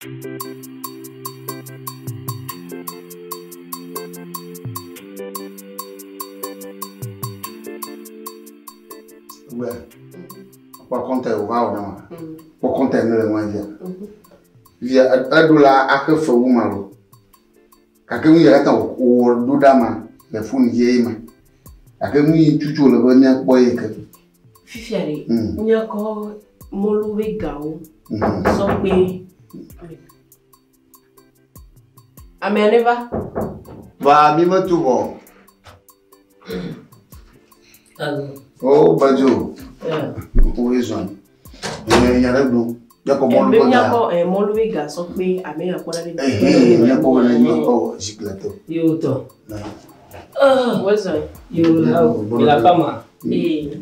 Wɛ, kpɔ kɔnta yi wòva wɔ na ma. Kpɔ kɔnta yi ne le ŋua dzia. Via eɖo la axe fe wu ma lo. Gake nu yi katã wòwɔ ɖo ɖa ma le foni dzi ye ma. Gake nu yi tutu wòle be míakpɔ ye ke. Fifia ɖe, míakɔ mɔlu be gawo sɔ kpe amea ne va. Va mi metu vɔ. O Badzo. Wo zɔn. Nya ɖe gblɔm. Míakɔ mɔlu be ga. Míakɔ mɔlu be ga sɔ kpe ame ya kpɔ ɖa be. Míakɔ be ne míakɔ zikpui tɔ. Yo tɔ. Wo zɔn. Yo la o. La fama. Ee.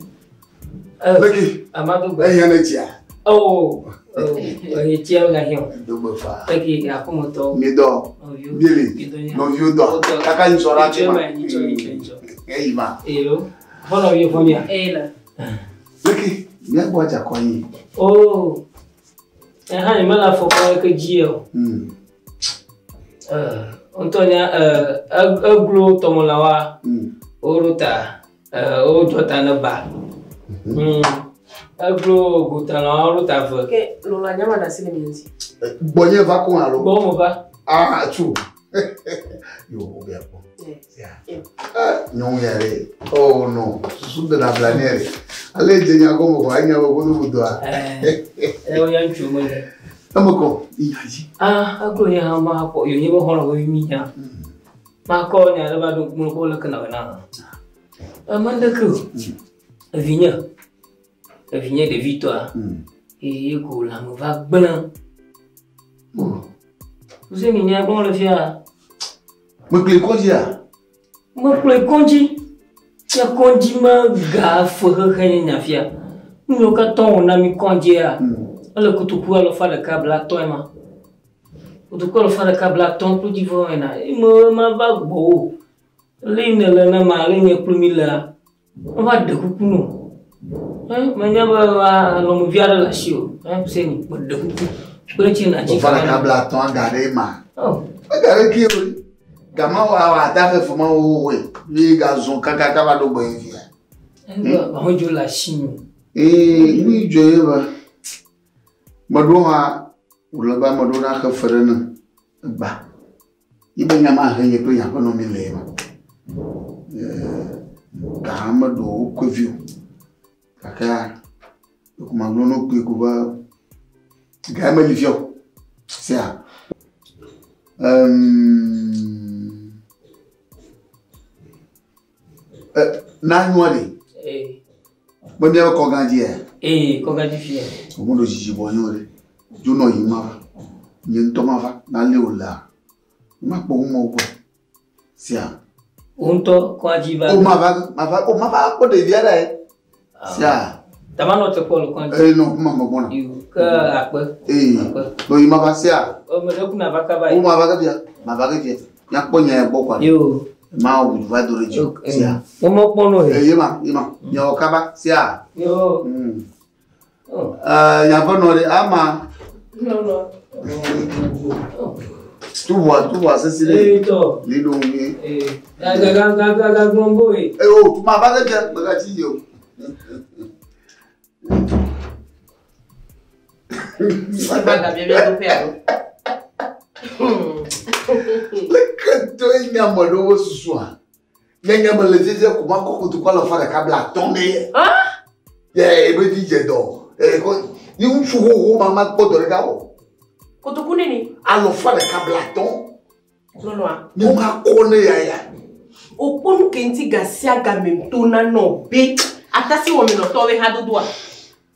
Leki. Amadu gbe. Ehiã ne tsia. Oh. Eyi tsia ga hiã. Dogbe fa. Leki aƒemetɔwo. Mi dɔ. Mieli. Nɔviwo dɔ. Kaka nyitsɔ ɖa tsi ma. Nyitsɔ nyitsɔ nyitsɔ. Eyi ma. Eyo. Fɔlɔ yi fɔ mia. Eyi la. Leki míagbɔ adzakɔ yi. Oh. Eha nye mele afɔkpa ɖeke dzi o. Ŋutɔ nya eglo tɔmɔlawoa woɖo ta wodzɔ ta ne ba. Eglo gotalãwo ɖo ta ve. Ke lɔla nyama ɖe asi le mia ŋuti. Gbɔnye va ko alo. Gbɔwò me va. Ah tu. Yo wo bia kpɔ. Nyɔnu ya ɖe. Oh no. Susu de na bla nɛ ɖe. Ale dze nya gɔme vɔ enya be godo godoa. Ɛɛ ya ŋutsu me le. Eme kɔ yi nya dzi. Ah eglo nye hã ma kpɔ yo nye be xɔlɔ̃ vevi mi nya. Ma kɔ nya ɖe va ɖo ŋkume kpɔ leke na wɔ na. Ame ɖeke o. Evinye. Evinye ɖevitɔa. Eye ko lãme va gblẽ. Wose mi nya gbɔ le fia. Mekplɔe kɔdzia? Mekplɔe kɔdzi. Ya kɔdzi me ga fe xexe nye nya fia. Nu yiwo katã wòna mi kɔdzia, ele kotoku alafa ɖeka blatɔ̃ ema. Kotoku alafa ɖeka blatɔ̃ kple dzivɔ ena. Eme mava gbɔwò. Le yi nele ne ma, le nye kple mi lea, meva ɖe kuku nɔ. Menya be alɔmevi aɖe le asiwò. Seni, meɖe kuku. Kple ŋuti nàtsi Alafa ɖeka blatɔ̃ ga ɖe ma. Ega ɖe ke o. Gama wa wa da fe ma wo woe. Mi ga zɔn kakaka va ɖo gbɔ ye fia. Amedzo le asinye. Ee, nu yi dzɔ ye be meɖo hã wòle be ame ɖewo naxe fe ɖe ne egba. Yi be nya ma he nye kple nye aƒenɔ mi le ye ma. Ga hã meɖo wo koe vi o. Gake ɖeko magblɔ ne wokpɔe ko be ga meli fia o. Sia. Na nyɔa ɖe. Be míabe kɔgã dzia? Ee, kɔgã dzi fia. Wòmeɖo dzidzi bɔ nyɔ ɖe. Dzo nɔ yi ma va. Nye ŋutɔ ma va. Na lé wòlea. Makpɔ nu mawo gbɔ. Sia. Wò ŋutɔ kɔa dzi va. O ma va, ma va, o ma va kpɔ ɖevia ɖe. Sia. Tama nɔ te kpɔ le kɔa dzi. Ee, nɔ kuma me gbɔna. Yo, ke akpe. Ee, nɔ yi ma va sia. O me ɖe kuna va kaba yi. O ma va ke fia, ma va ke fia. Míakpɔ nya ya gbɔ kɔa. Yo. Ma wò va do ɖe dzi. Sia. Wo me kpɔ nɔ ye. Ye ma, ye ma. Miawɔ kaba sia. Yo. Nya ƒe nɔ ɖe ama. Nɔ nɔ. Tuʋua sesi ɖe. Ee tɔ. Li ɖo ŋu. Ee. Gaga gaga gaga gblɔm bo ye. Ee o ma va ke fia megatsi yi o. Leke to ye nye ame ɖewo susua? Nye nye me le fifia ko makɔ kotoku alafa ɖeka blatɔ̃ ɖe ye. Ye ebe vi dze dɔ. Eye ko ye ŋutsu xoxo ma makpɔ dɔ ɖeka o. Kotoku nini? Alafa ɖeka blatɔ̃. Lɔlɔa. Nye makɔ ne ya ya. Wòkpɔ nu ke ŋuti ga sia game tona nɔ be atasi wɔmenɔtɔwoe hadodoa.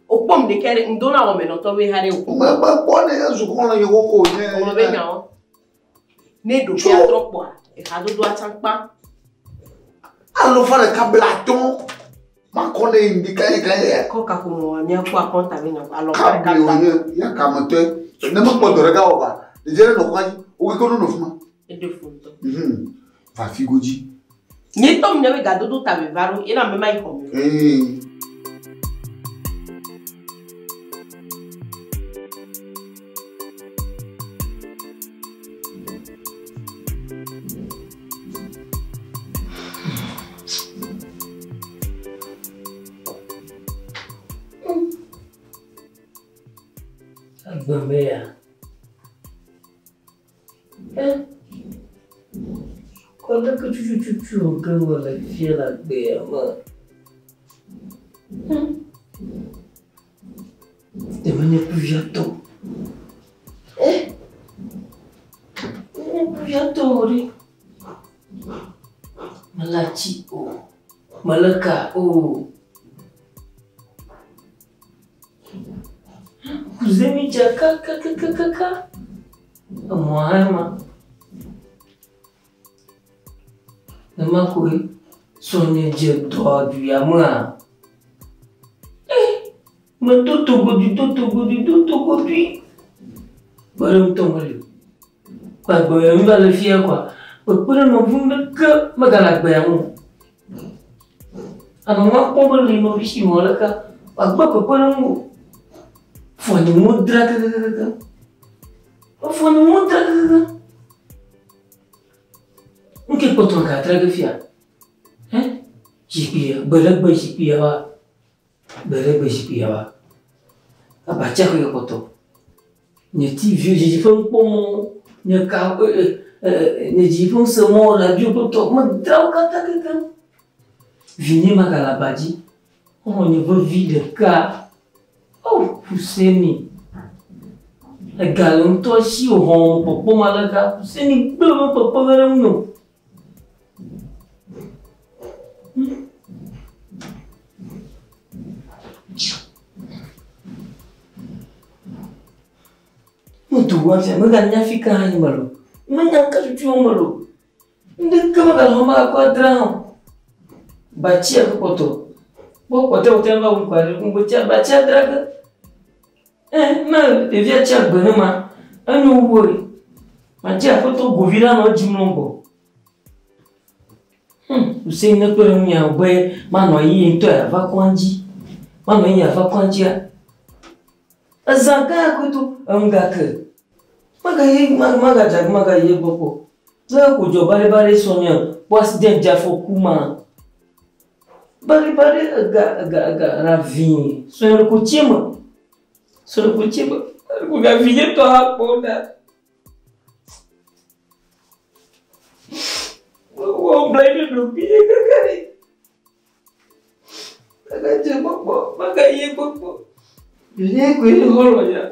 Wòkpɔ nu ɖeka ɖe ŋdona wɔmenɔtɔwoe ha ɖe o. Mekpɔ ne ezu xɔlɔ̃ nye xoxo nye. Ŋlɔ be nyawo. Ne ɖokuia trɔ kpɔa, ehadodoa tsã kpã. Alafa ɖeka blatɔ̃. Makɔ ne ŋdi kanya kanya ya. Kɔ kaƒomɔ míakpɔ akɔnta be nyawo. Alafa ɖeka Kabli wònye ya kametɔe. Ne mekpɔ dɔ ɖeka wɔ ba, ɖevi ɖe nɔ kɔa dzi, wo keke nɔ fi ma. Eɖe fu ŋutɔ. Va fi godzi. Nye tɔ mi be gadodo ta be va ɖo, yena ame ma yi xɔ me. Ee. Gbeme ya. Kɔ leke tutututu wò ke wòle fia le agbea me. Ɖe menye kuviatɔ. Menye kuviatɔ o ɖe. Mele atsi o. Mele ka o. Kuze mi dza kakakakaka. Emɔ hã ma. Nema koe srɔ̃nye dze dɔa du ya mea. Medo togodui, do togodui, do togodui. Kpe ɖe ŋutɔ meli o. Kɔ agbe ya mi va le fia kɔa, kpekpe ɖe nɔvi ɖeke megale agbea ŋu o. Ame ma kpɔ be le nɔvi si wɔ ɖeka, wòagbe kpekpe ɖe ŋu o. Fɔ nye ŋu dra kakakaka. Fɔ nye ŋu dra kakaka. Ŋke kpɔtɔ gatra ge fia. Zikpuia, gbe ɖe gbe zikpuia wa. Gbe ɖe gbe zikpuia wa. Abatsia koe kpɔtɔ. Nye TV dzidzi ƒe nukpɔmɔ, nye ka nye dzi ƒe ŋusẽmɔ, radio kple tɔ, medra wo katã keŋkeŋ. Vinye magale aba dzi. Xɔlɔ̃ nye vevi ɖeka. Oh, Huseni. Ega le ŋutɔ si wòxɔ kpɔkpɔm aleka. Huseni gblẽ be kpɔkpɔ ge ɖe ŋunye o. Nudo afia, meganya fi ka hã nye mele o. Menya ŋka tutu wɔm mele o. Ŋɖeke megale xɔ me akɔ adra hã o. Batsia ke kpɔtɔ. Kpɔ kpɔtɔe kpɔtɔe va wu ŋkɔ aɖe ŋgbetsia batsia dra ge. Ne ɖevia tsi agbe ne ma, enyo wu woe. Madze aƒetɔ govi la nɔ edzi mlɔ gbɔ. Hussein ne kpe ɖe ŋunye be manɔ anyi ye ŋutɔ yeava kɔadzi. Manɔ anyi yeava kɔadzia. Ezã gã koto enu gake. Magayi magadze agbe magayi egbɔ kpɔ. Ne ko dzɔ baɖebaɖe srɔ̃nye kpɔ accident dze afɔku ma. Baɖebaɖe ega ega ega na vi srɔ̃nye ɖeko tsi eme. Srɔ̃nye ɖeko tsi eme. Ɖeko gavi nye tɔ hã kpɔ ɖa. Mewɔ bla ɖe ɖokuinye kaka ɖe. Magadze gbɔgbɔ, magayi gbɔgbɔ. Vinye koe nye xɔlɔ̃nya.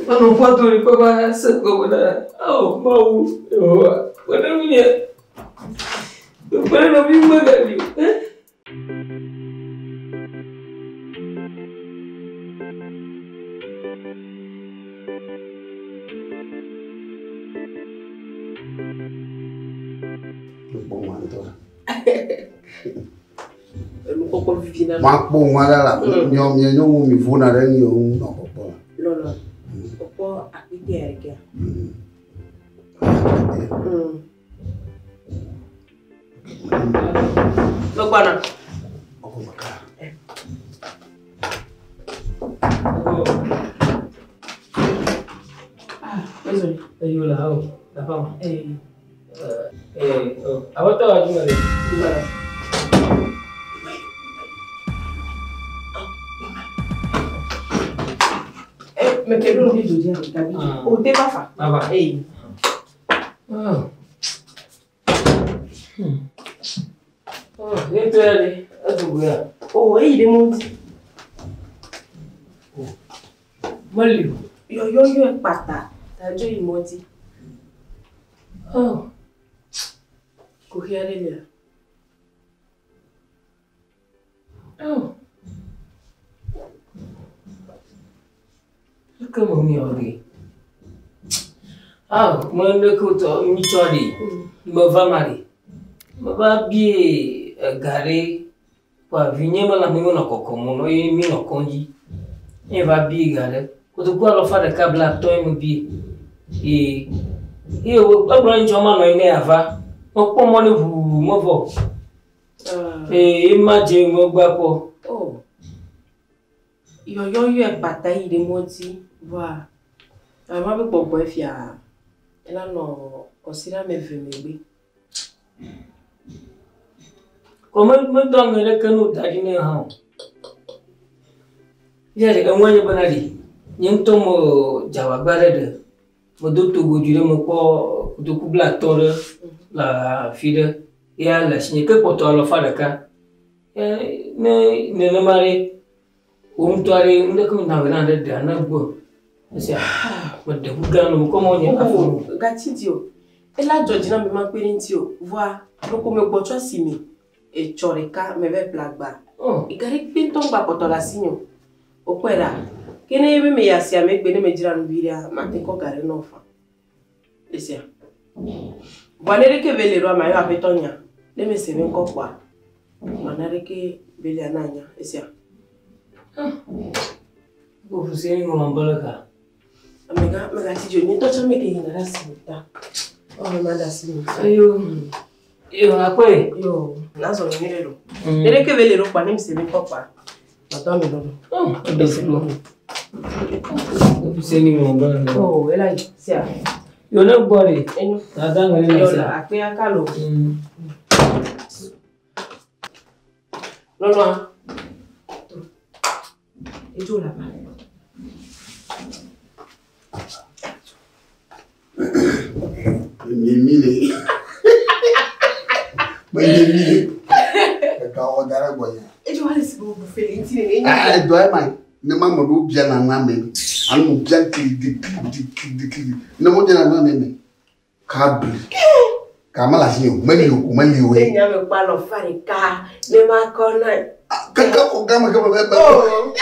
Menɔ ƒua to ɖe kpɔ va se gɔme na ao Mawu Yehowa kpe ɖe ŋunye. Kpe ɖe nɔvi ŋu megali o. Enukpɔkpɔ vivi na. Makpɔ ŋua ɖe la, miɔ mia nyɔnu mi vona ɖe nu ŋu nɔ kpɔkpɔ la. Lɔlɔ. Kpɔkpɔ akpete ya ɖekea. Megbɔna. Ɔkɔ meka. Ah, désolé. Eyo la o, la femme. Aƒetɔ wa dzi me ɖe. Megbɔna. Eh, mais quel nom de Jodi avec ta vie? Ah. Oh, t'es pas fa. Ava. Eh, Oh. Oh, ne tɔ ya ɖe, edo ya. oh, eh, il est monté. Meli o. Yo, yo, yo, pata. T'as déjà il monté. Oh. Courir aller là. Oh. Eke me miɔ ɖe. Ah, me ne ke wotɔ nyitsɔ ɖe. Meva ma ɖe. Meva bie ega ɖe. Kpa vinye me le ame menɔ kɔkɔm o, ye mi nɔ kɔdzi. Ye va bie ga ɖe. Kotoku alɔfa ɖeka bla atɔ̃ ye me bie. Ye ye wo egblɔ ne ŋtsɔ manɔ anyi ne yeava. Mekpɔ mɔ ne ʋuu mevɔ. Eye ema dze megbe akpɔ. Oh. Yo, yo, yo, pata, il est monté. Voilà. Ama be gbɔgbɔ fia. Ela nɔ kɔsiɖa me ve megbe. Kɔ me medɔ aŋe ɖeke ne woda ɖi nɛ hã o. Fifia ɖe enua nye bena ɖi, nye ŋutɔ me dze agbagba ɖe ɖe, medo togodui ɖe mekpɔ kotoku blatɔ̃ ɖe le afi ɖe ya le asinye ke kpɔtɔ alɔfa ɖeka. Ne nenema ɖe, wò ŋutɔ ɖe nuɖeke me nawɔe na ɖe ɖea ne gbɔ. Esia meɖe ʋu gã nɔ mekɔ mɔ nye afɔ. Gatsi di o. Ela dzɔ dzi na be makpe ɖe ŋuti o. Vɔa ɖeko megbɔ tso asime etsɔ ɖeka meve ƒle agba. Ega ɖe kpe ŋutɔ ŋgba kpɔtɔ le asinye o. Wokpɔe ɖa. Ke ne be meyi asia me egbe ne medzra nu vi ɖea, mate kɔ ga ɖe nɔ fa. Esia. Vɔa ne ɖeke be le ɖoa, mayɔ aƒetɔ nya. Ne mese be ŋkɔ kpɔa, mana ɖeke be lia na nya. Esia. Ko Fuseni ŋlɔ be le ka. Amegã, megatsi dzi o. Nye ŋutɔ tsã meke yina ɖe asime ta. Ɔwɔ ma ɖe asime. Eyo. Yo, akpɔe. Yo, nazɔ nyuie ɖe ɖo. Ne ɖeke be le ɖo kpɔa, ne mese be ŋkɔ kpɔa, madɔ ame nɔ. Eɖe fu ɖo. Fuseni ŋlɔ be le. Oh, ela yi, sia. Yo, ne gbɔ ɖe. Enyo. Dada ŋlɔ ne Yo, sia. akpea kalo. Lɔlɔa. Edzo le aba. Menye mi le. Menye mi le. Ega wɔ da ɖe gbɔnye. Edzo ale si wo bufe le ŋuti nene. Ah, edɔ ema yi. Ne ma me ɖewo bia na nua me. Alo mo bia klidi klidi klidi klidi. Ne mo bia na nua me me. Kabli. Kama le asinye o. Meli o, meli o. Ne nya me kpɔ alɔfa ɖeka ne makɔ na. Keke xɔ gama ke me be. Oh.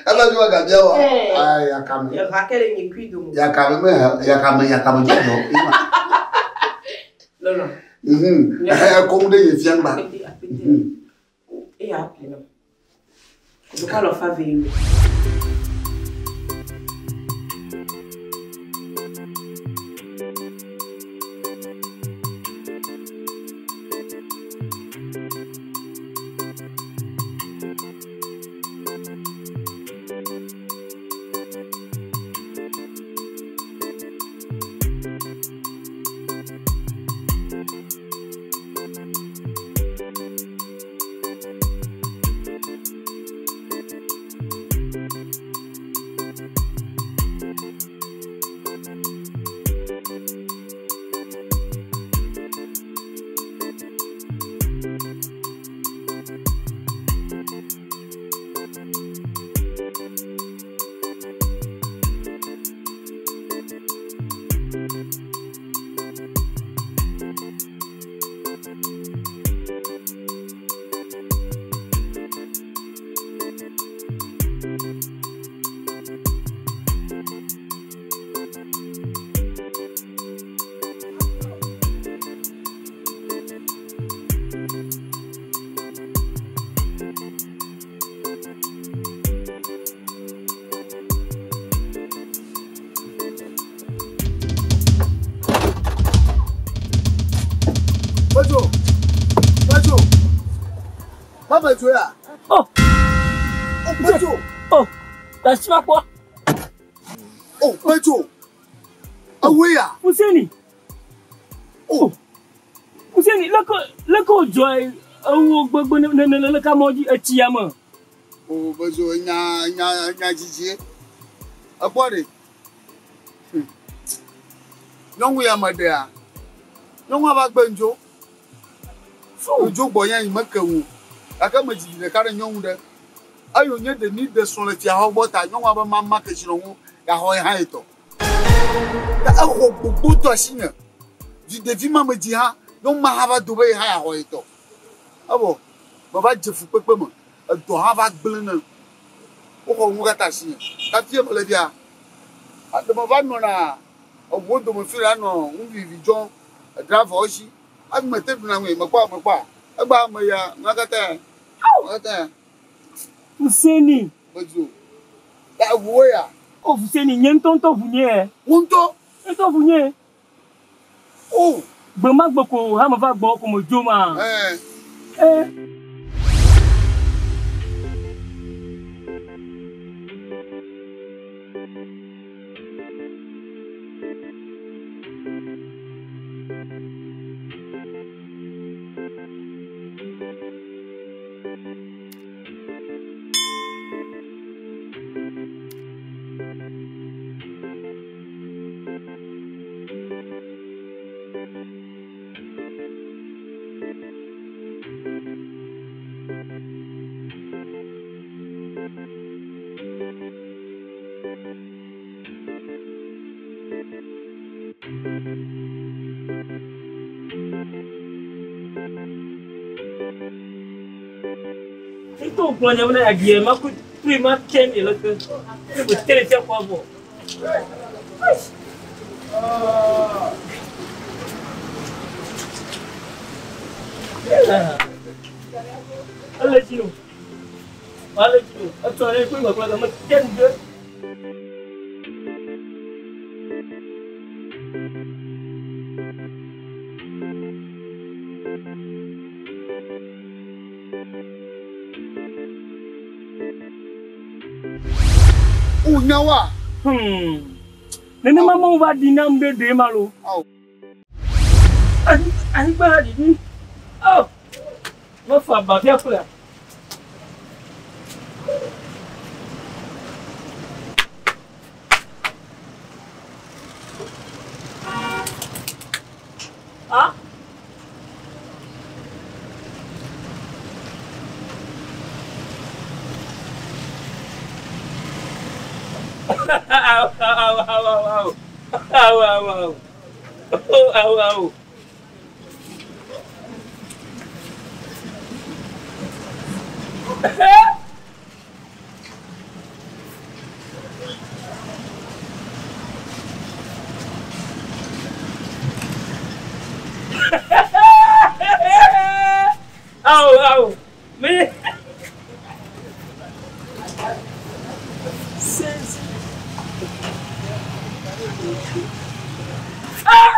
Ela dzi wa gabia wa. Eh. Ah, yakame. Yeha ke le nye kui dome. Yakame me yakame yakame dzɔdzɔ. Ima. Lɔlɔ. Ekɔm ɖe nye fia ŋgba. Apete apete. Eya aple nam. Kotoku alɔfa ve lo. Pedzo. Pedzo. Ma pedzo ya. Oh. Oh, pedzo. Oh. Asi ma kpɔ. Oh, pedzo. Ewoe ya. Fuseni. Oh. Fuseni, leke leke wodzɔ ewo gbegbe ne ne ne leke amewo dzi etsi ya me. Oh, pedzo nya nya nya dzidzi. Ekpɔ ɖe. Nyɔnu ya me ɖea. Nyɔnua va gbe ŋdzo. Ŋdzo gbɔ nye yi meke ŋu. Gake me dzi vi ɖeka ɖe nyɔnu ɖe. Eyo nye ɖe mi ɖe srɔ̃ le fiaxɔ gbɔ ta nyɔnua be mama ke tsi ŋu yaxɔ ye hã ye tɔ. Ta exɔ gbogbo tɔ asinye. Vi ɖevi ma me dzi hã nyɔnu ma hã va do be ye hã yaxɔ ye tɔ. Evɔ me va dze fukpekpe me. Edɔ hã va gblẽ ne. Woxɔ nu katã asinye. Ta fie me le fia. Ade me va nɔna eʋuwo dome fi la nɔ nuvivi dzɔm. Edravawo si. Hafi mete ɖuna ŋue mekpɔ mekpɔa. Egba me ya nua katã ya. Nua katã ya. Fuseni. Medzo. Ta eʋuwo ya. Oh Fuseni, nye ŋutɔ ŋutɔ ʋu nye. Wo ŋutɔ? Ŋutɔ ʋu nye. Oh. Gbe ma gbe ko hame va gbɔ ko medzo ma. Eh. Eh. Ŋutɔ gblɔ nye bena aɖia ma ku trui ma ke mi le ke. Ne be tere tia kɔ avɔ. Ele dzi o. Ele dzi o. Etsɔ ɖe kple gbɔgblɔ me te nu ɖe. Unyawa. Nenema mawu va ɖi nam ɖe ɖe ma lo. Anyigba la ɖiɖi. Oh. Mefa babia kple. Ah? Au, au, au, au, au. Au, au, au. Oh, au, au. Au, au. Mais. Ah!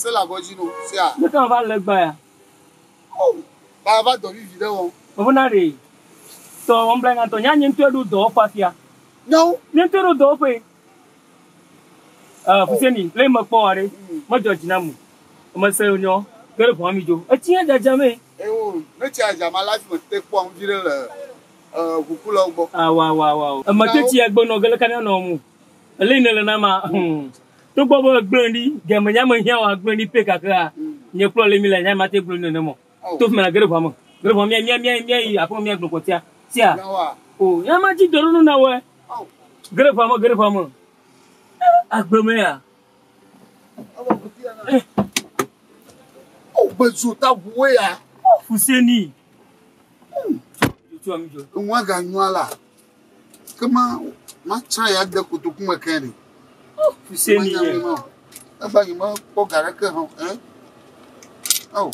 Se la gɔdzi no sia. Ne kan va le gba ya. Oh, ba va dɔ vivi ɖe wɔm. Ovo na ɖe. Tɔ wɔm bla ŋatɔ nya nye ŋutɔ ɖo dɔwɔƒe afia. Nyawo. Nye ŋutɔ ɖo dɔwɔƒe. Fuseni, le me kpɔ wa ɖe. Medzɔ dzi na mu. Mese nyɔ. Ge ɖe ʋua mi dzo. Etsi ya dzadza me. Ewo, ne tsia dza ma la fi me te kpɔ ŋu vi ɖe le ʋukulawo gbɔ. Awa wa wa. Eme te tsia gbe nɔ ge le ka nɔ mu. Ele ne le na ma. Togbɔ be gblẽ ɖi, game nya me hiã wa gblẽ ɖi pe kakea. Nye kplɔ le mi le nya ma te gblẽ nene mɔ. To fi me la ge ɖe ʋua me. Ge ɖe ʋua mia mia mia mia yi aƒe mia gblɔ kɔtia. Sia. O, nya ma dzi dɔ ɖo na wɔe. Ge ɖe ʋua me, ge ɖe ʋua me. Agbe me ya. O, bezu ta ʋuwoe ya. Fuseni. Nua ga nyɔa la. Ke ma ma tsã ya de kotoku me ke ɖe. Fuseni ye. Eva yi me kpɔ ga ɖeke hã. Eh? Oh.